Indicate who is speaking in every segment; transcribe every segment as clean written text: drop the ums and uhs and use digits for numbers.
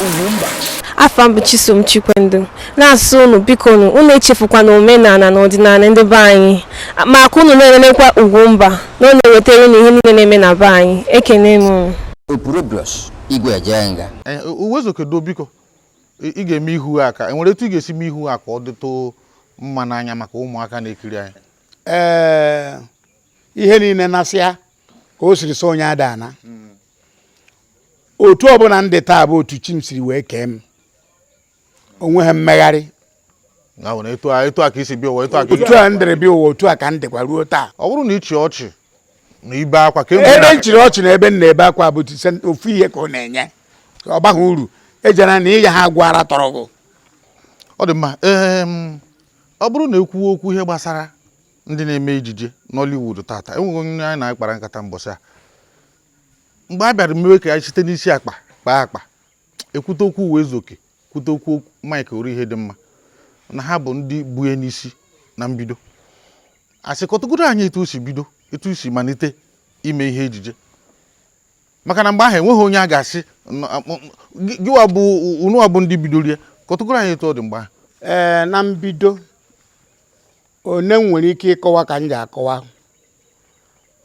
Speaker 1: Ugwumba.
Speaker 2: Afa m bụ Chisom Chikwendu, na-asị unu, biko unu, unu echefukwana omenala na ọdịnala ndị be anyị, ma ka unu na-enenekwa Ugwumba na ọ na-ewetara unu ihe niile na-eme na be anyị. Ekene m unu.
Speaker 3: Opurobios Igwe Ejenga.
Speaker 4: Uwaezuoke, do biko, ị ga-eme ihu a ka enwere etu ị ga-esi mee ihu a ka ọ dịtụ mma n'anya maka ụmụaka na-ekiri anyị.
Speaker 5: Ee, ihe niile nasịa ka o siri sọ onye ada ana. Otu ọbụla ndị taa bụ otu chi m siri wee kee m, onwe ha mmegharị.
Speaker 4: Na ọ na etu a ka isi bịa ụwa, etu a ka
Speaker 5: otu a m dịrị bịa ụwa, otu a ka m dịkwa ruo taa.
Speaker 4: Ọ bụrụ na ịchị ọchị na ibe akwa ka
Speaker 5: ebe m chịrị ọchị na ebe m na-ebe akwa bụ ofu ihe ka ọ na-enye, ọ baghị uru ejena na ịya ha agwara tọrọ gụ.
Speaker 4: Ọ dị mma. Ọ bụrụ na ekwuo okwu ihe gbasara ndị na-eme ejije Nollywood tata, enweghị onye anyị na-akpara nkata mbọsị a mgbe a bịara mewe ka anyị site n'isi akpa kpaa akpa ekwute okwu Uwaezuoke, kwute okwu Mike Ori, ihe dị mma na ha bụ ndị bue n'isi na mbido. Asịkọtụgoro anyị etu o si bido, etu o si malite ime ihe ejije, maka na mgbe ahụ enweghị onye a ga-asị gịwa bụ unuwa bụ ndị bidoro ya. Kọtụgoro anyị etu ọ dị mgbe ahụ.
Speaker 5: Ee, na mbido, one m nwere ike ịkọwa ka m ji akọwa,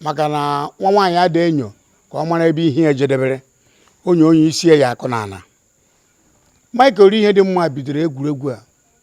Speaker 5: maka na nwa nwaanyị ada enyo ka ọ mara ebe ihe ya jedebere onye onye isi ya akụ n'ala. Mike Ori ihe dị mma bidoro egwuregwu a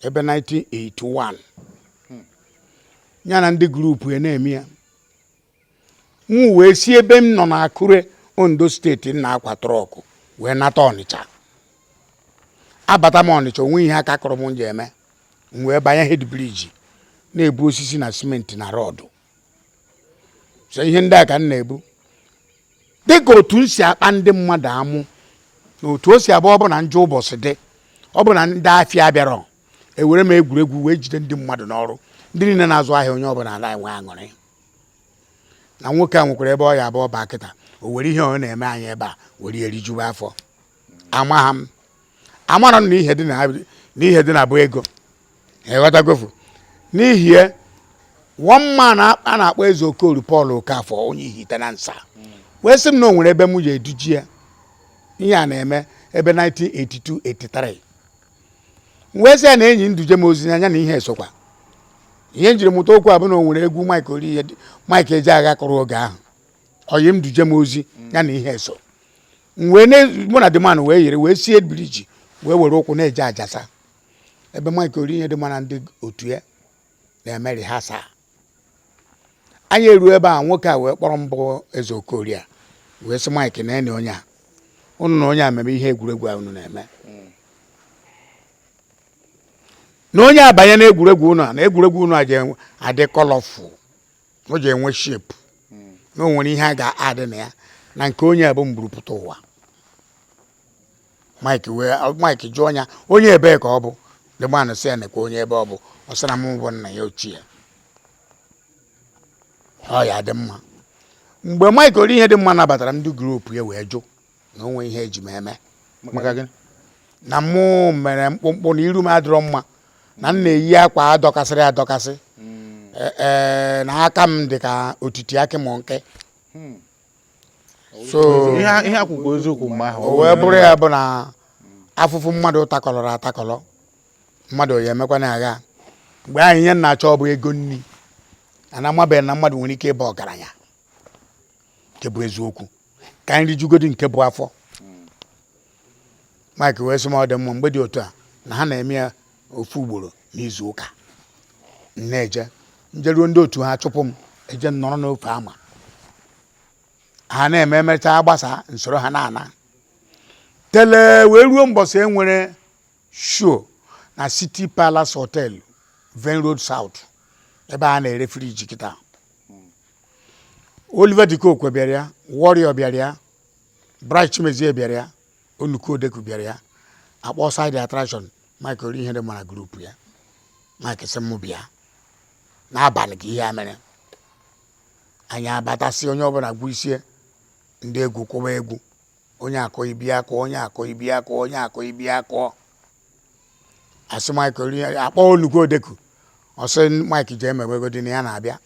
Speaker 5: ebe 1981, ya na ndị group ya na-eme ya. M wee si ebe m nọ na Akure, Ondo Steeti, m na-akwa truck wee nata Ọnịcha. Abata m Ọnịcha, onwe ihe aka kụrụ m ji eme, m wee banye head bridge na-ebu osisi na simenti na rod. So ihe ndị a ka m na-ebu, dịka otu m si akpa ndị mmadụ amụ na otu o si abụ. Ọ bụ na njọ ụbọchị dị, ọ bụ na ndị afịa bịara, ewere m egwuregwu wee jide ndị mmadụ n'ọrụ, ndị niile na-azụ ahịa, onye ọbụla ala enwe aṅụrị na nwoke a nwekwara ebe ọ ya abụọ baa kịta. O were ihe ọ na-eme anyị ebe a were erijuwe afọ. Amagha m, amara m na ihe dị na na ihe dị na bụ ego ịghọtagofu. N'ihi ya, one man a na-akpọ Eze Okorie Paul Okafọ, onye Ihite na Nsa, wee sị m na o nwere ebe m ji eduji ya. Ihe a na-eme ebe 1982 83. M wee sị ya na enyi nduje m ozi anya na ihe esokwa ihe m jiri mụta okwu a bụ na o nwere egwu Mike Ori, Mike Ejeagha kụrụ oge ahụ, oyi m duje m ozi ya na ihe eso. M wee mụ na the man wee yiri wee sie bridge wee were ụkwụ na-eje Ajasa ebe Mike Ori ihe dị mma na ndị otu ya na-eme rehearsal. Anyị eruo ebe a, nwoke a wee kpọrọ mbụ Eze Okorie a wee sị Mike na ene onye a, unu na onye a meme ihe egwuregwu a unu na-eme, na onye abanye n'egwuregwu unu a, na egwuregwu unu a ji adị colourful, o ji enwe shape, na o nwere ihe a ga-adị na ya na nke onye a bụ mgburupụta ụwa. Mike wee, Mike jụọ ya onye ebee ka ọ bụ. The man sị ya nekwa onye ebe ọ bụ. Ọ sị na mụ bụ nna ya ochie. Ọ ya dị mma. Mgbe Mike Ori ihe dị mma nabatara ndị group ya wee jụ na onwe ihe eji m eme.
Speaker 4: Maka gịnị?
Speaker 5: Na mụ mere mkpụmkpụ, na iru m adịrọ mma, na m na-eyi akwa adọkasịrị adọkasị, ee, na aka m dị ka otiti akị mọ nke so.
Speaker 4: Ihe akwụkwọ eziokwu mgbe ahụ.
Speaker 5: O wee bụrụ ya bụ na afụfụ mmadụ takọlọrọ atakọlọ, mmadụ ya emekwana agha. Mgbe ahụ, ihe m na-achọ ọ bụ ego nni. Ana amabeghị na mmadụ nwere ike ịba ọgaranya, nke bụ eziokwu, ka nri jugodi nke bụ afọ. Mike wee sị m ọ dị mma. Mgbe dị otu a na ha na-eme ya ofu ugboro n'izu ụka, m na-eje njeruo, ndị otu ha chụpụ m. Eje m nọrọ n'ofe ama ha na-eme, emechaa gbasa nsoro ha na-ana tele wee ruo mbọsị e nwere show na City Palace Hotel, Venn Road South, ebe a na-ere fridge kịta. Oliver De Coque bịara ya, Warrior bịara ya, Bright Chimezie bịara ya, Onuku Odeku bịara ya, akpọ side attraction Mike Ori ihe dị mara group ya. Mike sị m bịa n'abalị ka ihe a mere. Anyị abatasị, onye ọbụla gwụ isie, ndị egwu kwụba egwu, onye akọ ibi akọ, onye akọ ibi akọ, onye akọ ibi akọ. Asị Mike Ori akpọ Onuku Odeku, ọ sị Mike jee mewegodi na ya na-abịa.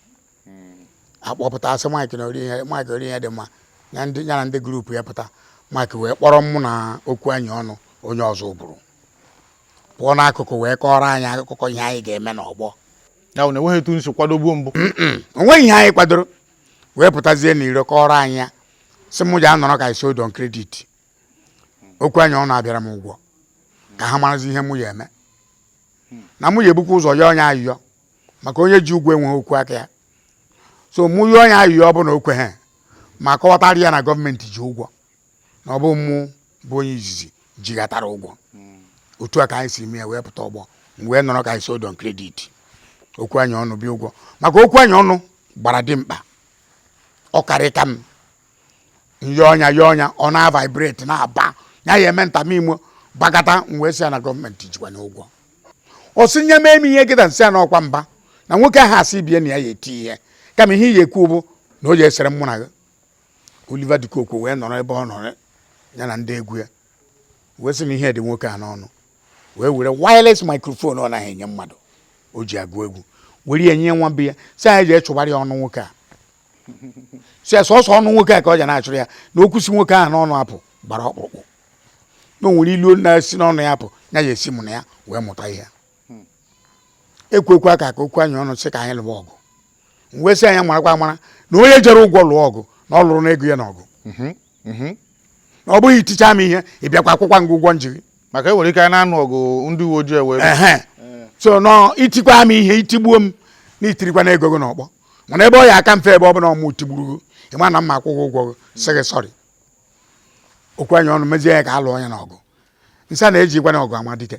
Speaker 5: Akpọpụta, asị Mike na ori ihe, Mike Ori ihe dị mma ya, ndị ya na ndị group ya pụta. Mike wee kpọrọ mụ na okwu anyị ọnụ. Onye Ozubulu pụọ n'akụkụ wee kọọrọ anyị akụkọ ihe anyị ga-eme n'ọgbọ.
Speaker 4: Ya bụ na enweghị etu nsi kwadogbuo mbụ?
Speaker 5: O nweghị ihe anyị kwadoro, wee pụtazie n'iro kọọrọ anyị ya, sị m ji anọrọ ka isi on credit. Okwu anyị ọnụ abịara m ụgwọ ka ha marazi ihe mụ ya eme, na mụ ya ebukwa ụzọ yọọ onye ayịyọ, maka onye ji ụgwọ enweghị okwu aka ya. So mụ yọọ onye ayịyọ, ọ bụ na o kweghị, ma kọwatara ya na gọọmenti ji ụgwọ, na ọ bụ mụ bụ onye izizi jighatara ụgwọ. Otu a ka anyị si mee ya wee pụta ọgbọ, m wee nọrọ ka anyị sold on credit. Okwu anyị ọnụ bịa ụgwọ, maka okwu anyị ọnụ gbara dimkpa, ọ karị ka m nyọọ ọnya yọọ ọnya, ọ na-vibrate na-aba ya ya eme ntamimo gbakọta. M wee sị ya na gọọmenti jikwa n'ụgwọ. Ọ sị nye mee m ihe kịta, nsị ya n'ọkwa mba na nwoke ahụ asị bie na ya ya eti ihe, kama ihe ya ekwu bụ na o ji esere mụ na gị. Oliver De Coque wee nọrọ ebe ọ nọrọ ya na ndị egwu ya, wee sị na ihe dị nwoke a n'ọnụ, wee were wireless microphone ọ naghị enye mmadụ o ji agụ egwu, were ya nye nwa be ya, sị anyị jee chụbara ya ọnụ nwoke a, sị ya sọsọ ọnụ nwoke a ka ọ ji na-achụrụ ya, na okwu si nwoke ahụ n'ọnụ apụ gbara ọkpụrụkpụ, na o nwere ilu na-esi n'ọnụ ya apụ, ya ya esi mụ na ya wee mụta ihe. Ekwu ekwu aka ka okwu anyị ọnụ sị ka anyị lụwa ọgụ. M wee sị anyị marakwa amara na onye jere ụgwọ lụọ ọgụ, na ọ lụrụ n'ego ya n'ọgụ, na ọ bụghị iticha m ihe, ị bịakwa akwụkwa ngị ụgwọ njiri.
Speaker 4: Maka e nwere ike anyị na-anụ ọgụ, ndị uwe ojii wee
Speaker 5: Ehe, so nọ itikwa m ihe, itigbuo m na itirikwa n'ego gị n'ọkpọ, mana ebe ọ ya aka mfe, ebe ọ bụla ọmụ tigburu gị, ịma na mma akwụghị ụgwọ gị, sị gị sorry. Okwu anyị ọnụ mezie ya ka a lụọ ya n'ọgụ. Nsị a na-ejikwa n'ọgụ amadike.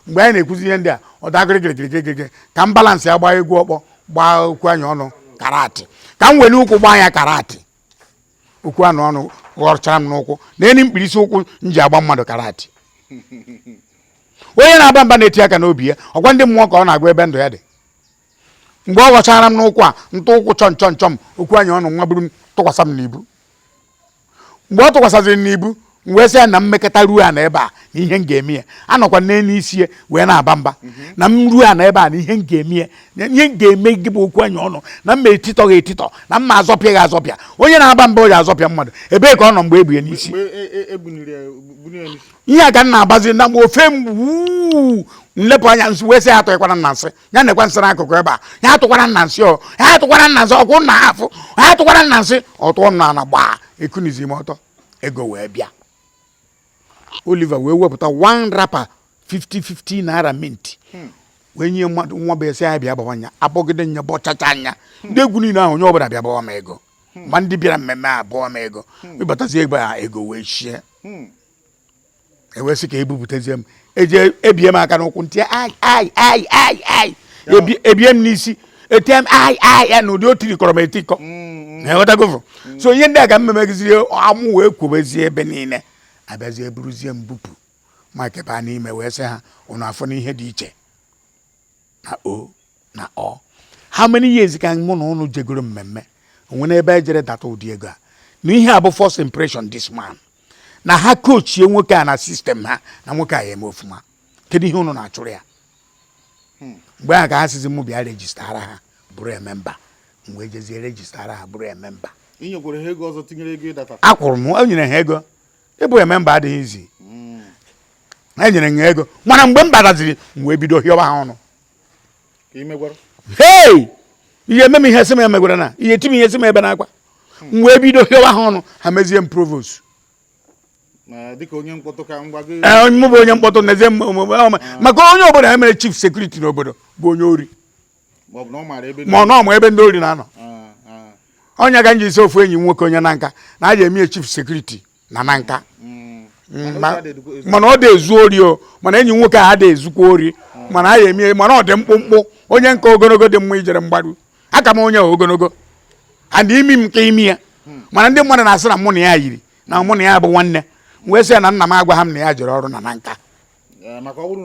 Speaker 5: Mgbe anyị na-ekwuzi ihe ndị a, ọ dagịrị gịrịgịrịgịrị ka m balance ya, gbaa egwu ọkpọ, gbaa okwu anyị ọnụ karate, ka m were ụkwụ gbaa ya karate. Okwu anụ ọnụ ghọrọchara m n'ụkwụ na eni mkpirisi ụkwụ m ji agba mmadụ karate. Onye na-aba mba na-eti aka n'obi ya, ọgwa ndị mmụọ ka ọ na-agwa ebe ndụ ya dị. Mgbe ọ ghọchara m n'ụkwụ a, ntụ ụkwụ chọm chọm chọm, okwu anyị ọnụ nwa buru m tụkwasị m n'ibu. Mgbe ọ tụkwasịziri m n'ibu, m wee sị ya na mmekọta ruo a na ebe a na ihe m ga-eme ya, anọkwa n'elu isi ya wee na-aba mba na m ruo a na ebe a na ihe m ga-eme ya, na ihe m ga-eme gị bụ okwu anyị ọnụ, na m ma etitọ gị etitọ, na m ma azọpịa gị azọpịa. Onye na-aba mba o ji azọpịa mmadụ, ebee ka ọ nọ mgbe e bu ya n'isi?
Speaker 4: Mgbe ebuniri ya, bunye ya n'isi.
Speaker 5: Ihe a ka m na-abazi na mgbe ofe m wuu nlepụ anya nsị, wee sị ya atụghịkwana nna nsị ya, nekwa nsị n'akụkụ ebe a, ya atụkwara nna nsị, ọ ya atụkwara nna nsị, ọkwụ nna afụ, ya atụkwara nna nsị. Ọ tụọ m n'ala gbaa, ekunizi m ọtọ, ego wee bịa. Oliver wee wepụta one wrapper 50-50 naira mint wee nye mmadụ nwa bụ esi ya bịa gbawa nya, abọgide nya, bọchacha anya. Ndị egwu niile ahụ, onye ọbụla bịa gbawa m ego, ma ndị bịara mmemme a abụọ m ego, ịbatazi ego a, ego wee shie. Ewee sị ka ebupụtazie m, eje ebie m aka n'ụkwụ, ntị ai ai ai ai ai, ebie m n'isi, etie m ai ai ya na ụdị o tirikọrọ m etikọ na-eghọtagovo. So ihe ndị a ka m memegiziri amụ wee kwobezie ebe niile, abịazie buruzie m bupụ mike baa n'ime, wee sị ha ụnụ afọ n'ihe dị iche na o na ọ. How many years ka mụ na ụnụ jegoro mmemme onwe n'ebe ejere data ụdị ego a, na ihe a bụ first impression this man, na ha kochie nwoke a na system ha, na nwoke a ya eme ofụma. Kedu ihe ụnụ na-achụrụ ya? Mgbe ahụ ka ha sizi mụ bịa registara ha bụrụ member. M wee jezie registara ha bụrụ member.
Speaker 4: I nyekwara ha ego ọzọ tinyere ego ịdata?
Speaker 5: Akwụrụ m, e nyere ha ego. Ịbụ member adịghị izi. E nyere ha ego, mana mgbe m bataziri, m wee bido hịọba ha ọnụ.
Speaker 4: Ka ị megwara?
Speaker 5: Hei, ihe eme m ihe sị m emegwara, na ihe ti m ihe sị m ebe na-akwa, m wee bido hịọba ha ọnụ, ha mezie m provost.
Speaker 4: Ma dịka onye mkpọtụ ka ngwa gị.
Speaker 5: Ee, mụ bụ onye mkpọtụ n'ezie maka onye ọbụla e mere chief security n'obodo bụ onye ori.
Speaker 4: Ma ọ bụ na ọ maara ebe
Speaker 5: Ma ọ nọ ma ebe ndị ori na-anọ.
Speaker 4: Ah, ah.
Speaker 5: Ọnya ka m ji isi ofu enyi m nwoke onye na nka na a ga-eme ya chief security na na nka.
Speaker 4: Mana
Speaker 5: Mana ọ dị ezu ori o, mana enyi m nwoke a adịghị ezukwa ori, mana a ya eme, mana ọ dị mkpụmkpụ, onye nke ogologo dị mma ijere mgbaru aka m, onye ogologo and imi m ka imi ya, mana ndị mmadụ na-asị na mụ na ya yiri, na mụ na ya bụ nwanne. M wee sị ya na nna m agwa ha m na ya jere ọrụ na na nka.
Speaker 4: Eh, maka ọ bụrụ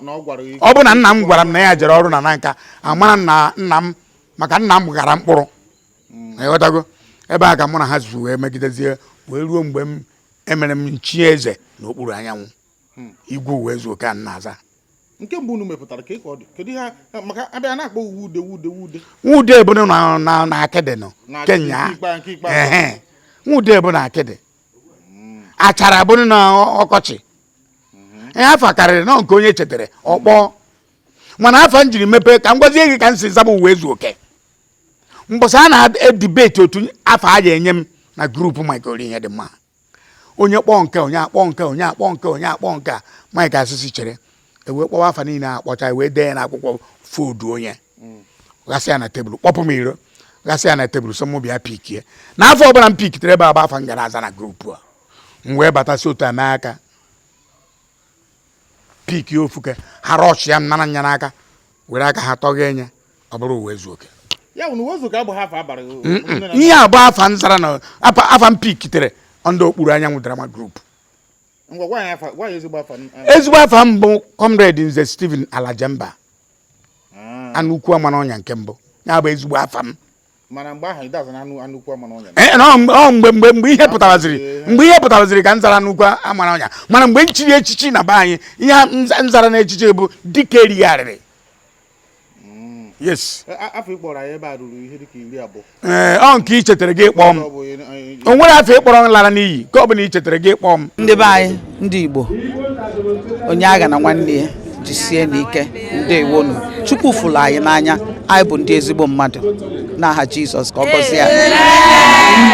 Speaker 4: na ọ gwara gị.
Speaker 5: Ọ bụ na nna m gwara m na ya jere ọrụ na na nka, amara m na nna m, maka nna m gara mkpụrụ, ịghọtago? Ebe a ka mụ na ha zuru wee megidezie wee ruo mgbe m emere m nchi eze n'okpuru anyanwụ, igwe uwe zuo ka m na-aza.
Speaker 4: Nke mbụ unu mepụtara ka ọ dị, kedu ihe maka abịa na-akpọ uwe ude wude wude?
Speaker 5: Nwude bụ na akịdị nọ.
Speaker 4: Na
Speaker 5: Kenya.
Speaker 4: Nke ikpeazụ.
Speaker 5: Ehe, nwude bụ na akịdị, achara bụ na ọkọchị. Ihe afa karịrị nọ nke onye chetara ọkpọ, mana afa m jiri mepee ka m gwazie gị ka m si zaba uwe ezu oke. Mbọsị a na-edibeti otu afa a ga-enye m na group Mike ihe dị mma, onye kpọọ nke, onye akpọ nke, onye akpọ nke, onye akpọ nke a, Mike asịsị chere, ewee kpọwa afa niile akpọcha, ewee dee ya n'akwụkwọ fodu, onye ghasị ya na tebụl, kpọpụ m iro, ghasị ya na tebụl, so mụ bịa pikie. N'afọ ọbụla m pikitere ebe agba afa m gara aza na group a, m wee batasị otu a mee aka piki ofuke ha rọchị ya, m nara nya n'aka, were aka ha tọghee enye, ọ bụrụ uwe ezu oke.
Speaker 4: Ya bụ na uwe oke abụghị afa abara gị?
Speaker 5: Ihe abụọ afa m zara na afa m pikitere ndị okpuru anyanwụ drama group.
Speaker 4: Ngwa, gwa anyị afa, gwa anyị ezigbo afa.
Speaker 5: Ezigbo afa m bụ Comrade Nze Stephen Alajemba. Anụ ukwu ama n'ọnya nke mbụ, ya bụ ezigbo afa m.
Speaker 4: Mana mgbe ahụ ịdaza na anụ ukwu ama n'ọnya?
Speaker 5: Ee, na ọ mgbe ihe pụtaraziri, mgbe ihe pụtaraziri ka m zara nnukwu ama n'ọnya. Mana mgbe m chiri echichi na be anyị, ihe m zara n'echichi bụ dike erigharịrị, yes.
Speaker 4: Afọ ị kpọrọ anyị ebe a ruru ihe dịka 20.
Speaker 5: Ee, ọ nke ị chetara gị kpọọ m.
Speaker 4: Ọ bụ onye-
Speaker 5: O nwere afọ ịkpọrọ m lara n'iyi ka ọ bụ na ị chetara gị kpọọ m.
Speaker 1: Ndị be anyị, ndị Igbo, onye agha na nwanne ya, jisie n'ike. Ndewonu. Chukwu fụrụ anyị n'anya. Anyị bụ ndị ezigbo mmadụ. N'aha Jizọs, ka ọ gọzie anyị.